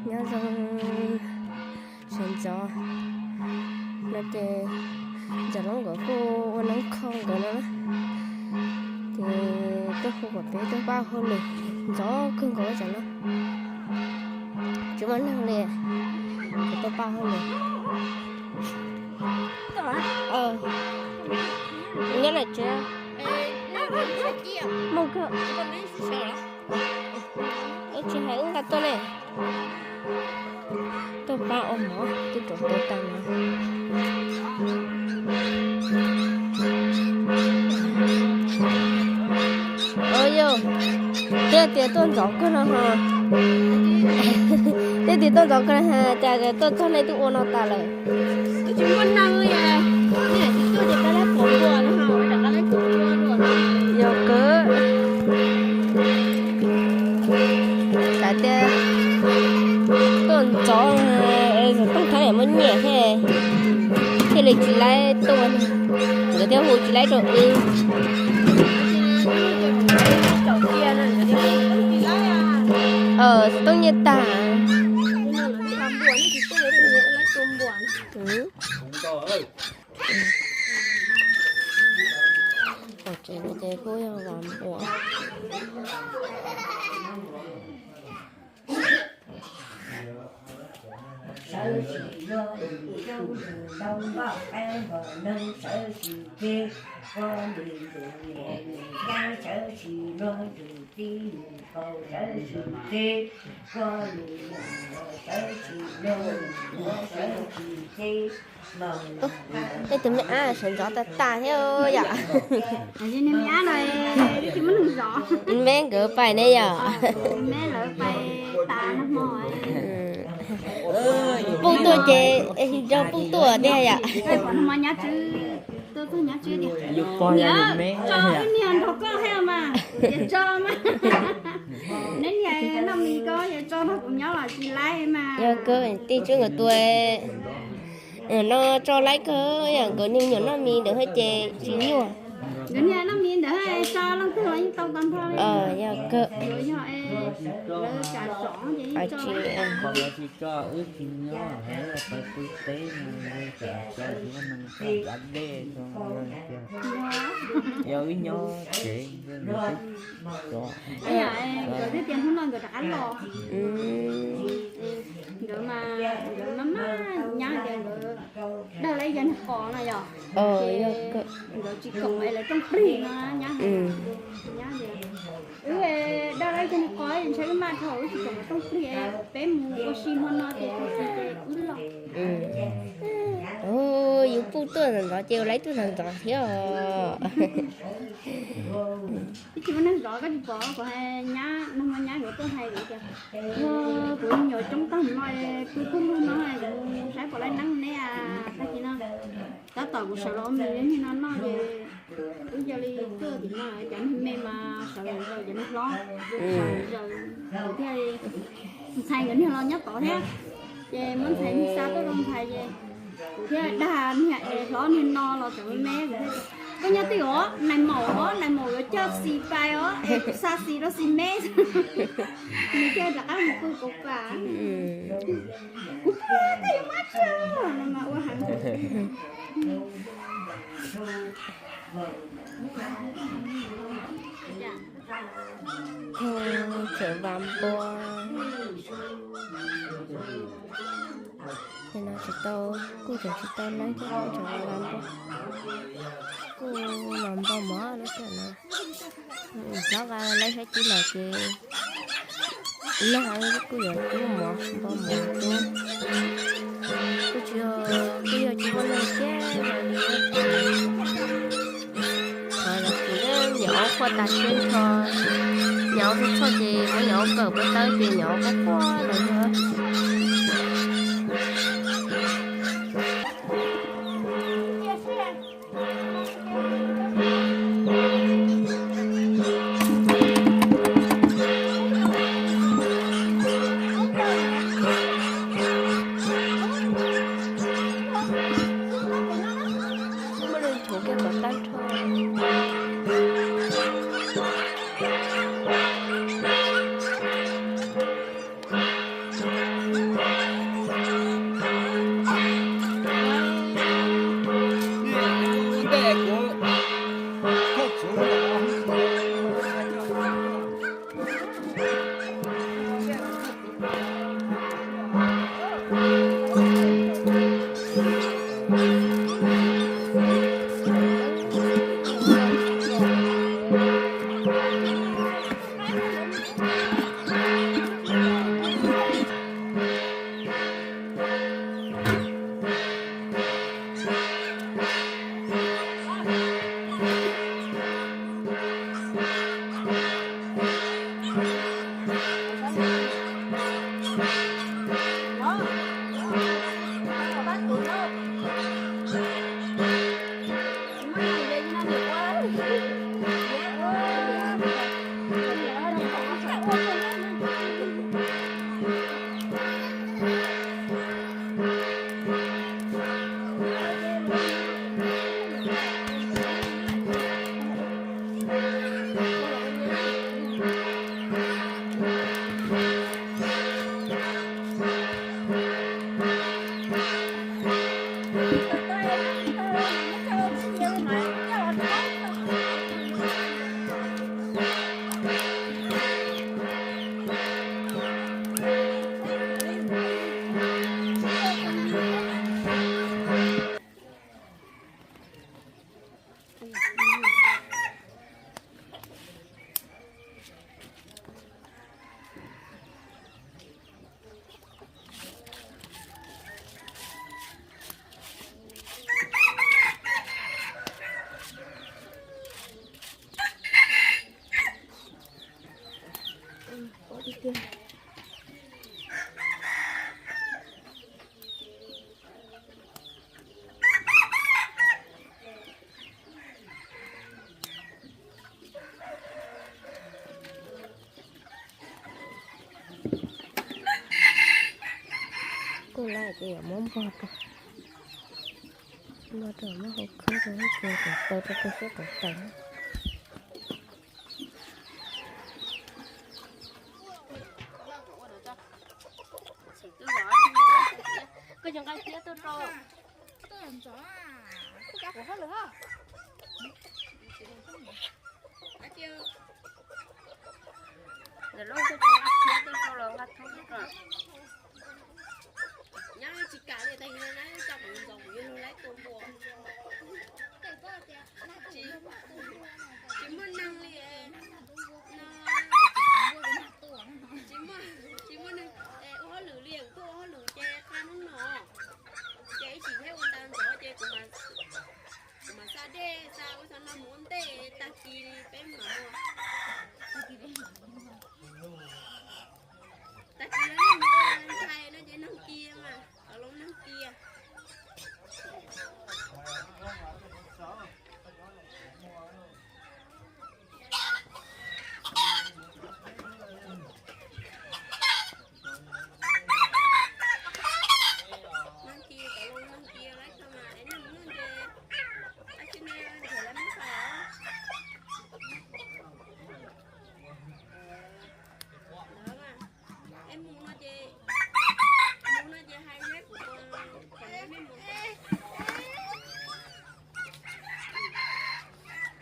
Nyob zoo sawv ntxov no ces Ntxawm Loob nkawd kuj ua noob kho nkawd no na. Ces tuaj hu kom peb tuaj pab hauj lwm, ntxov kawg nkaus tsam no tsis muaj neeg li, ces tuaj pab hauj lwm. Nyob na tsev, mus kawg. Wb tsis hais wb nqa tuaj ne. Tuaj pab ua mov twb rau tau tag no. Yog, twb tias tuaj ntxov kawg no ho. Twb tias tuaj ntxov kawg no, cas tuaj txog nej twb ua no tas lawm. Yog kawg. Xav tias tuaj ntxov, xov tooj thaib yam muaj nyiaj thiaj, thiaj li tsis laib tuaj, nkawd thiaj hu tsis laib rau wb. Xov tooj nyiaj tag. Tsev no ces kuj yog vas npua. Sawv sim luag tus coob tus ntau, npoj qab npog noog sawv sim ceg, koj lwm tus niam lwm ncaab sawv sim luag tus txij tus nkauj sawv sim ceg, koj lwm tus sawv sim luag tus sawv sim ceg. Ej, tus me ab sawv ntxov tag tag thiab yom. Me nkawd pais ne yom. Puj tuaj ces nrog puj tuaj tiag yom. Yog kawg, tij tswb nkawd tua no tso laib kawg yom, nkawd niag me nyuam noj mis ntawd thiab ces tsis nyuaj. Yog kawg. Yog wb nyob tsev, nkawd thiaj tias hnub no nkawd rov qab los. Nkawd mas, nkawd maj maj nyab tias nkawd dag laib yawg niag qos no yom. Ces nkawd tsis koom es lawv rooj plig no nyab. Nyab tias, wb dag laib yawg niag qos ntshai wb maj dhau, wb tsis koom lawv rooj plig, peb mus ua si hmo no ces tus txiv ces wb los. Yus puj tuaj ntxov ntxov ces ua laib tuaj ntxov ntxov thiab os. Ib tsis muaj neeg zov koj tsis pom, kuv hais nyab, nag hmo nyab yuav tuaj hais kuv tias, yog kuv me nyuam coob tag no, kuv kuj lug no, kuv saib puas laib neeb neb tag kis no. Tab tom kuv sawv los ua mis niag no noj ces wb cia li tuaj tim no, cov niag me mas sawv los zaws cov niag hlob, sawv los zaws, kuv thiaj li ntxhais nkawd niag los nyob tod thiab, ces muab ntxhais niag xa tuaj rau ntxhais ces kuv thiaj dag niag es hlob niag no los cov me me, kuv thiaj tias, koj nyob twj ywm os, nais maum os, nais maum yuav coj xis pais os, es kuv xa xis rau xis me. Nws thiaj rov qab mus pw kauv pam. Kuv pw tej yuav mab tsi no mas ua heev. Tseem vas npua. Ces no tsis tau, kuj tseem tsis tau laib thiab, kuj tseem vas npua. Kuj los npau mov lub sij hawm no. Hlob qa laib sab cib los ces nag kuj yuav cub mov, npau mov cub. Kuj tsis, kuj yog tsis muaj neeg thiab li. Qhov los ces niam aub quaj tas siab nrho, niam aub txhoj txhoj ces muab niam aub kawm puag tawb ces niam aub quaj quaj los yog. Muaj neeg thuav kiag kom tag nrho. Tub lawv ces yuav muab npog rau, npog rau muab hau khwb rau, ces kom taw rau rau siab kom taw. Koj cov nqaij thiab tuaj rau. Koj cov kuv hauj lwm hos. Ntawm lub koj cov nqaij thiab tuaj rau los nqa thoob rau. Nyab tsis kam li, tas yog nyab coj kuv ntxov kuv yuav lug laib tua npua. Tsis muaj neeg li no. Tsis muaj, tsis muaj neeg ua hauj lwm li, kuv tuaj ua hauj lwm ces qha hnub no. Ces ib tsis thaib ua tas ntxov ces kuv, kuv mam xa dej xa ua xov no mus ua ntej, tag kis li peb mam mus. Tag kis yog nej mus ua ntxhais no ces nag kis mas, tau lub nag kis. Nag kis tau lub nag kis lawm tau mas es nag mus nag ces, a tsis nag nrhiav lawv muab fais. Es mus no ces, mus no ces hais thiab kuv, kuv mej mus.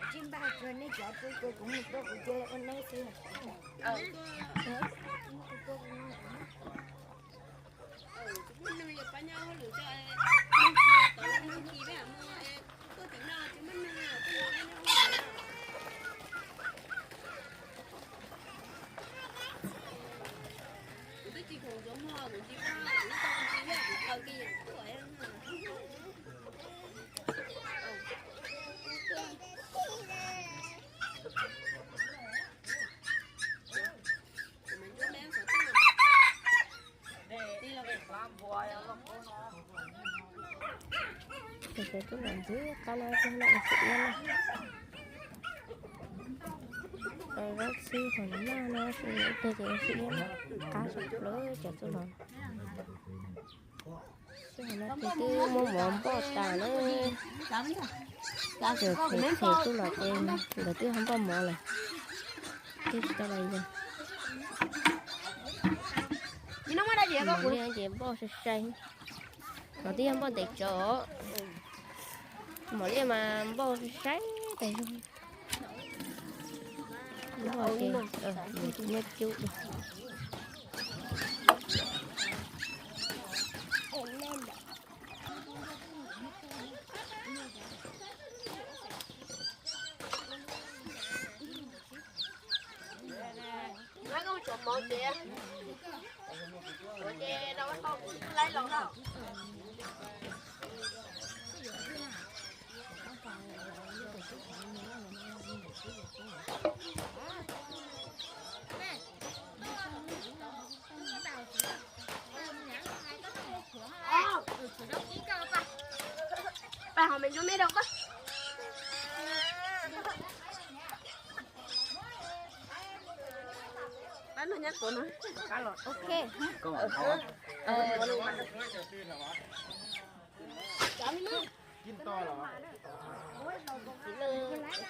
Tsis npaj tsuag nej cov tub ces kuv mus tuaj kuv cia li ua neb xwb. Tsis muaj neeg yuav pab nyob hauj lwm coj, nag kis tau lub nag kis peb mus, tuaj tim no tsis muaj neeg, tuaj no peb nyob hauj lwm. Kuv twb tsis khoom ntxuav muag, kuv tsis pab, kuv twb tau kuv tsis yog kuv khaws kiag tuaj. Ces cov tub los ntxiv qab no ces no ua xwm iab na. Zaub txhwb hauv naj no ces ib teg ces ua xwm iab na, qab tshaj plaws cov tub los. Txij hauv no ces twb muab mov npoj tas na. Txawm phem phem tub los ces nkawd twb ho npoj mov lawm, twb tsis tau los yog. Mov liaj ces npoj sai sai, no twb yog npoj ntev tsawv. Mov liaj mas npoj sai sai tas zog. Npoj ces nyiaj cub. Nyob koj tsuav mov ces, ua ces rau koj tau kuv laib los na. Pab hauv me ntsuab me rau koj. Pab no nyab tuav no. Ok.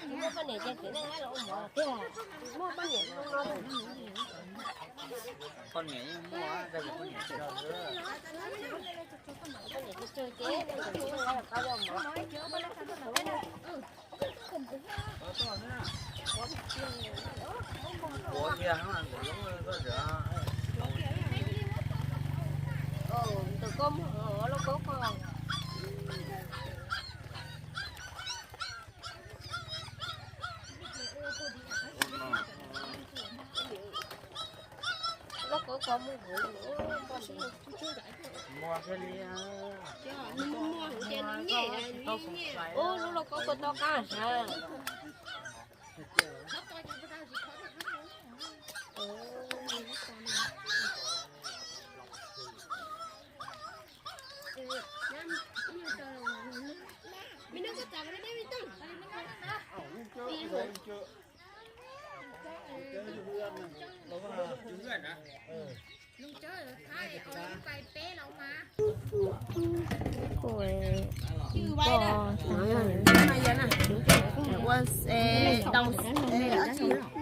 Muaj poj niam ces txiv neej los ua mov thiab. Muaj poj niam no. Poj niam yeej muaj, tab sis poj niam tsis tau xwb. Poj niam tsis tau ces txiv neej los ua mov. Ua kiag, ntawm koj mus, lauj kaub koj. Lauj kaub koj mus, ua lub lauj kaub koj tau qab sav. Ua, ua, ua, ua,